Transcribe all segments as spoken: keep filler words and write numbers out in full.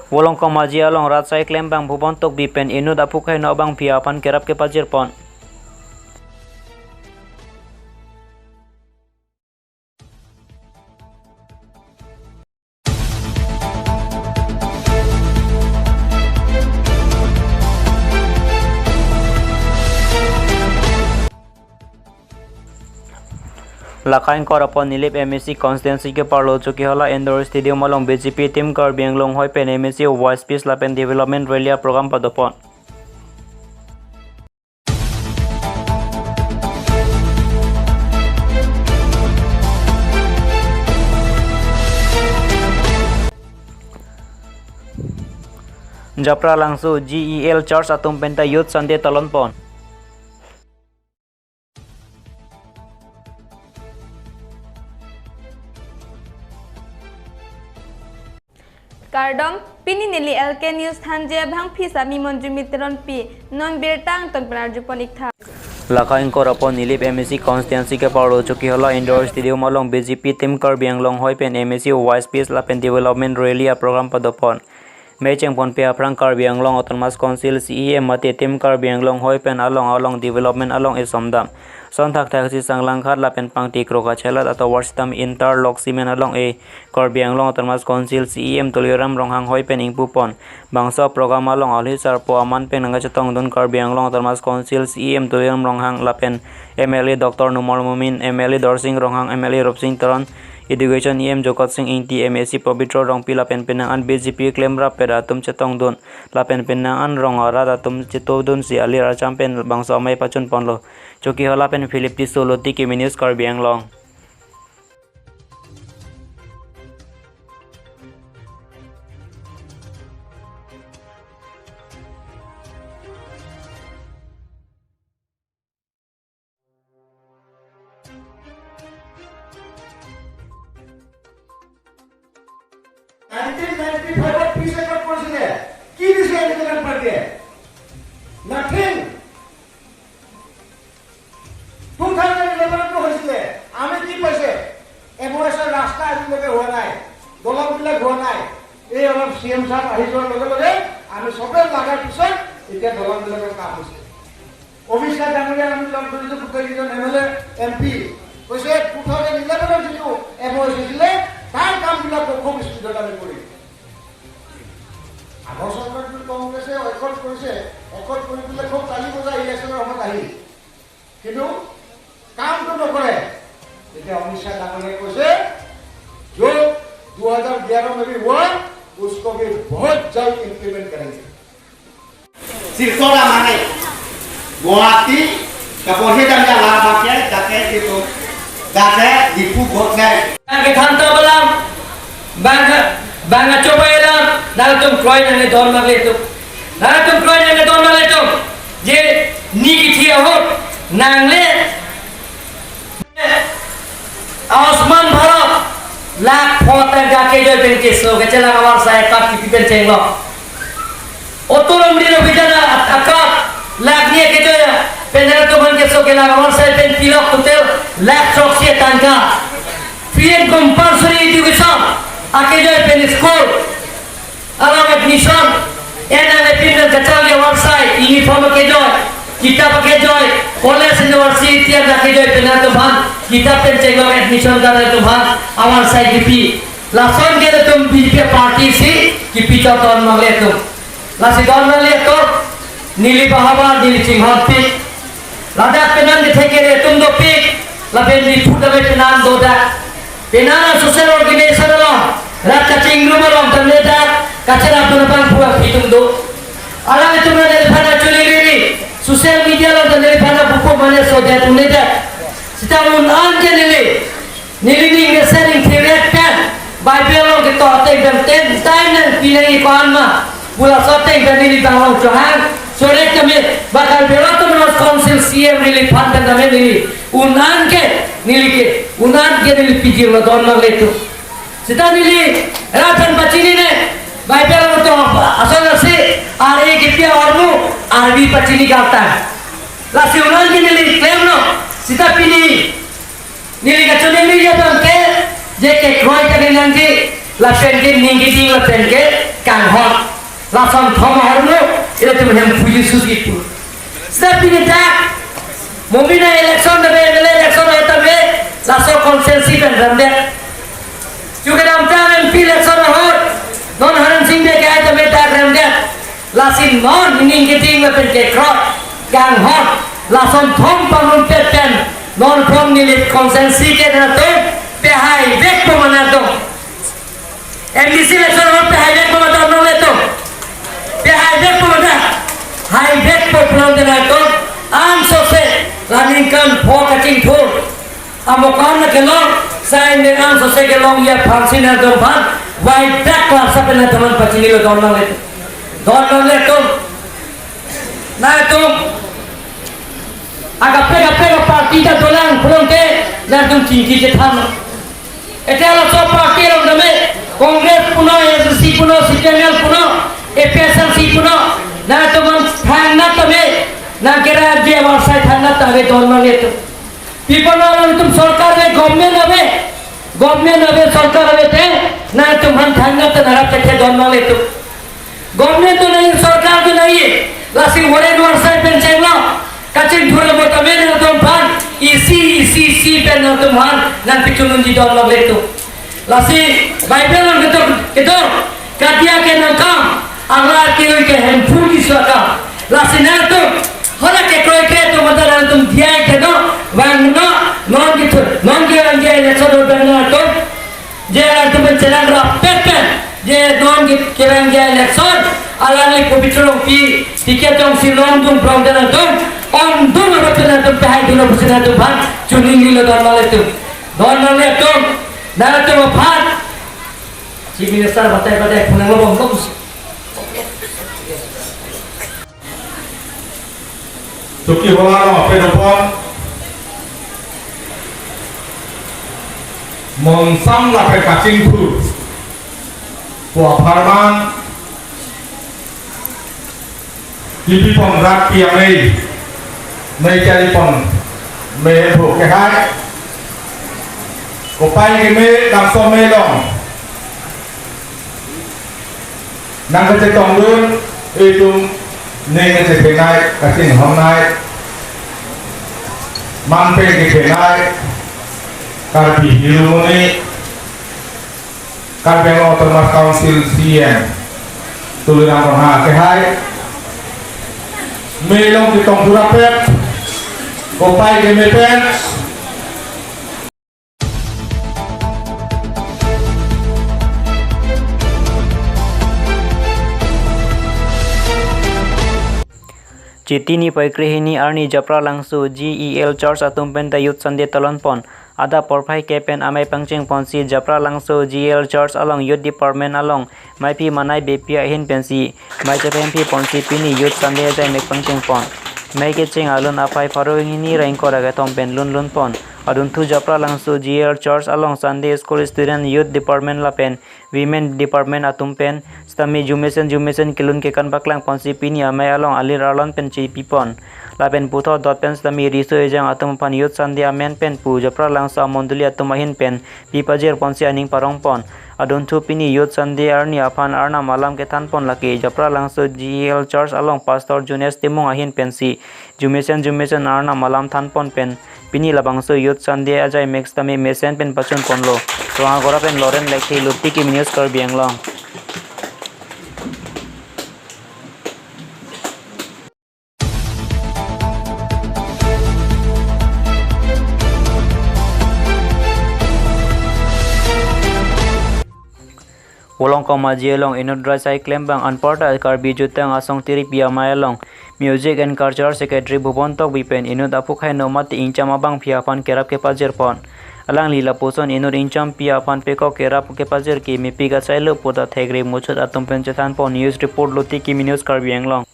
Volongkom Aji along rat asai klembang Bhuban Tokbi pen inut aphu khei nokbangpi aphan kerap kepajirpon. Lakha ingkoi ra pho Nilip M A C constituency keparlo Chokihola Indoor Stadium along B J P team Karbi Anglong hoi pen M A C Voice Peace lapen Development Rally aprogram padopon. Japralangso G E L Church atum penta Youth Sunday talonpon. Kardom, pini neli L K News thanji abangpi sami Monjumit Teronpi, non birta angton pen arjupon iktha. Lakha ingkoi ra pho Nilip M A C constituency keparlo Chokihola Indoor Stadium along B J P team Karbi Anglong hoi pen M A C Voice Peace lapen Development Rally aprogram padopon. Mei chengponpe aphrang Karbi Anglong Autonomous Council C E M mate team Karbi Anglong hoi pen along along development along esom dam. Son thakthak si Sanglanghat lapen Pangti Krok kachelat atovar sitame interlock cement along e Karbi Anglong Autonomous Council C E M Tuliram Ronghang hoi pen ingpupon. Bangso program along alhi sarpo aman pen nangkachetongdun Karbi Anglong Autonomous Council C E M Tuliram Ronghang lapen M L A Doctor Numal Momin, M L A Dorsing Ronghang, M L A Rupsing Teron, Education E M Jokot Sing Ingti, M A C Pobitro Rongpi lapen penang an B J P klemrap pet atum chetongdun lapen penang an rong arat atum chetongdunsi alir acham pen bangso amei pachunponlo. Chokihola pen Philip Tisso, Loti Kimi News, Karbi Anglong. Nineteen ninety ফাইভত পিচ একাৰ্ড কৰিছিলে। কি দিছে ইণ্ডিপেণ্ডেণ্ট পাৰ্টিয়ে? Nothing. Two thousand ইলেভেনতো হৈছিলে। আমি কি পাইছে? এম অ' এছৰ ৰাস্তা আজিলৈকে হোৱা নাই, দলংবিলাক হোৱা নাই। এই অলপ চি এম ছাৰ আহি যোৱাৰ লগে লগে আমি চবে লগাৰ পিছত এতিয়া দলংবিলাকৰ কাম হৈছে। অমিত শ্বাহ ডাঙৰীয়া আমি লগ ধৰিছো, গোটেইকেইজন এম এল এ, এম পি। কৈছে টু থাউজেণ্ড ইলেভেনৰ যিটো এম অ' এছ আছিলে, তাৰ কামবিলাক খুব স্পীডত আমি কৰিম। আগৰ চৰকাৰটো কংগ্ৰেছে একৰ্ড কৰিছে, একৰ্ড কৰি পেলাই খুব তালি বজাই ইলেকশ্যনৰ সময়ত আহিল, কিন্তু কামটো নকৰে। এতিয়া অমিত শ্বাহ ডাঙৰীয়াই কৈছে, "যো দুই হাজাৰ এঘাৰ মে ভি হুৱা, উসকো ভি বহত জল্দ ইমপ্লিমেণ্ট কৰেংগে।" Silchar amane Guwahati, kaporhe damya la bangke, dake itu, dake Diphu got nai. Bang kethang ta balam, bang, bang achobai alam, nangtum kroi nangne don magle tum. Nangtum kroi nangne don magle tum. Je ni kithi ahut, nangle Ayushman Bharat, lakh pho tangka kejoi pen keso, kachelak avarsai, kap kipi pen chenglo. Atal Amrital Abhiyan akap, lakh ni kejoi, pen nangtum aphan keso kelak avarsai pen pilok total, lakh throksi tangka. Free and compulsory education, akejoi pen school. Alam admission, en nanglepin pen kacharli avarsai, uniform akejoi, kitap akejoi, college university an akejoi pen nangtum aphan, kitap pen chenglo admission kan nangtum aphan, avarsai kipi. Lason ke nangtum B J P party si, kipi chot don magle tum. Lasi don magle tum, neli bahavar, neli chinghonpik. Ladak penan kethekere atum dopik, lapen Diphu dame penan dodak. Penan social organization along, rat kachingrum along damledak, kacharap dun abang puang pitung do. Alanglitum neliphan achuling riri, social media along neliphan apupu mane sodet unledak. Sita un-an ke neli, neli ning nesen ning thiret pen, Bible along ketok ateng pen ten time nangpi nangji ko-an ma, pu laso ateng pen neli bang long chohang, soret kami, bakal Karbi Anglong Autonomous Council C E M neliphan pen dame neli. Un-an ke neli ke, un-an ke neli pijirlo don magle tum. Sita neli rat aphan pachinine, Bible along ketok ason asi, ar-e kipi ahormu, arvi pachini karta. Lasi un-an ke neli klemlo, sita pini neli kachinine abang ke, je kekroi kali nangji, lapen ke ning keding lapen ke kanghon. Hemphu Yusuf Kipu. Seta pini dak, Mumbai election tame, M L A election ahut tame, laso constituency pen remdet. Chu kedamtang M P election ahut, non Haran Sing Bey ke tame dak remdet. Lasi non ning keding lapen kekrot, kanghon, lason thom pangrum pet pen, non Brongnilip constituency ke nangtum, pehai vekpo ma nangtum. M D C election ahut pehai vekpo ma nangtum nangletum. Pehai vekpo ma ta. Hai vekpo pulote nangtum. Ansose la ningkan pho kachingthur. Amo kan na kelong, sai ne ansose kelongji aphansi nangtum aphan. Wai dak la sapen nangtum aphan pachinilo don nangletum. Don nangletum. Nangtum. Akaprek kaprek aparty ta dolang pulote nangtum chingki chethan. Ete laso aparty along tame, Congress punon, A S D C punon, C P I M L punon, A P H L C punon, nangtum aphan thangnat tame, nangkerapji avarsai thangnat tame don nangletum. Pi apot nangtum sorkar ave, government ave, government ave, sorkar ave te, nangtum aphan thangnat ta nangrap thekthe don nangletum. Government do nangji, sorkar do nangji, lasi warren warsai pen chenglo, kachingthur amo tame nangtum aphan, isi, isi, isi pen nangtum aphan, nangpichun unji don nangletum. Lasi Bible along ketok, ketok, kadiya ke nangkam, angla ke ke Hemphu Jisu akam. Lasi nangtum, hala kekroi ke atum mata nangtum diya ke no, vangno, non kethur, non kevangji election ahut nangtum. Je nangtum pen chelang rap pet pen, je non ke kevangji election, alangli Pobitro Rongpi, ticket jongsi longdun prong nangtum, ongdun aro pen nangtum pehai dunlo pusi nangtum aphan, chininilo don nangletum. Don nangletum, nangtum aphan. Chief Minister batai batai phone lo bom lo pusi. Chokihola along apedopon. Monsam lapen kachingthur. Pu apharman. Kipipon rat pi amei, mei charipon mei bo kehai. Kopai keme damso mei along nangkachetongdun, itum ning kachethenei, kachinghonnei, manpeng kethenei, Karbi Hiromoni, Karbi Anglong Autonomous Council C E M Tuliram Ronghang kehai. Mei along chetongthur rapet, kopai keme pen. Chiti niphai krehini arni Japra Langso G E L Church atum pen ta Youth Sunday talon pon. Adap porphai ke pen amei pangcheng ponsi Japra Langso G E L Church along Youth Department along meiphi manai bepi ahin pensi mei chepemphi ponsi pini Youth Sunday ajai mek pangcheng pon. Mei kecheng alun aphai pharo hini ra ingkoi ra kethom pen lunlun pon. Adunthu Japra Langso G E L Church along Sunday School Student, Youth Department lapen Women Department atum pen sitame jumesen jumesen kelun kekan paklang ponsi pini amei along alir arlon pen chepi pon. Lapen puthot dot pen sitame riso ejang atum aphan Youth Sunday amen pen pu Japra Langso amondoli atum ahin pen pi pajir ponsi aning parong pon. Adunthu pini Youth Sunday arni aphan arnam alam kethan pon lake Japra Langso G E L Church along Pastor Jonas Timung ahin pensi jumesen jumesen arnam alam than pon pen pini labangso Youth Sunday ajai mek sitame mesen pen pachun ponlo. Rongagora pen Loren Lekhi, Luti Kimi News, Karbi Anglong. Volongkom Aji along inut rai sai klembang anparta Karbi Jutang Asong Tiripi amei along Music and Culture Secretary Bhuban Tokbi pen inut aphukhai no mate ingcham abangpi aphan kerap kepajir pon. Alangli lapuson inut ingchampi aphan pekok kerap kepajir ke mepik achailo puta thekre muchot atum pen chethan pon. News report, Luti Kimi News, Karbi Anglong.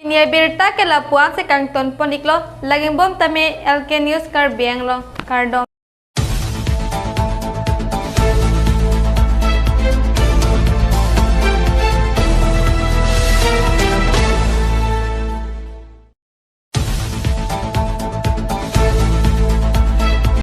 Pini abirta ke lapu-an si kangton pon iklo, laging bom tame L K News Karbi Anglong, kardom.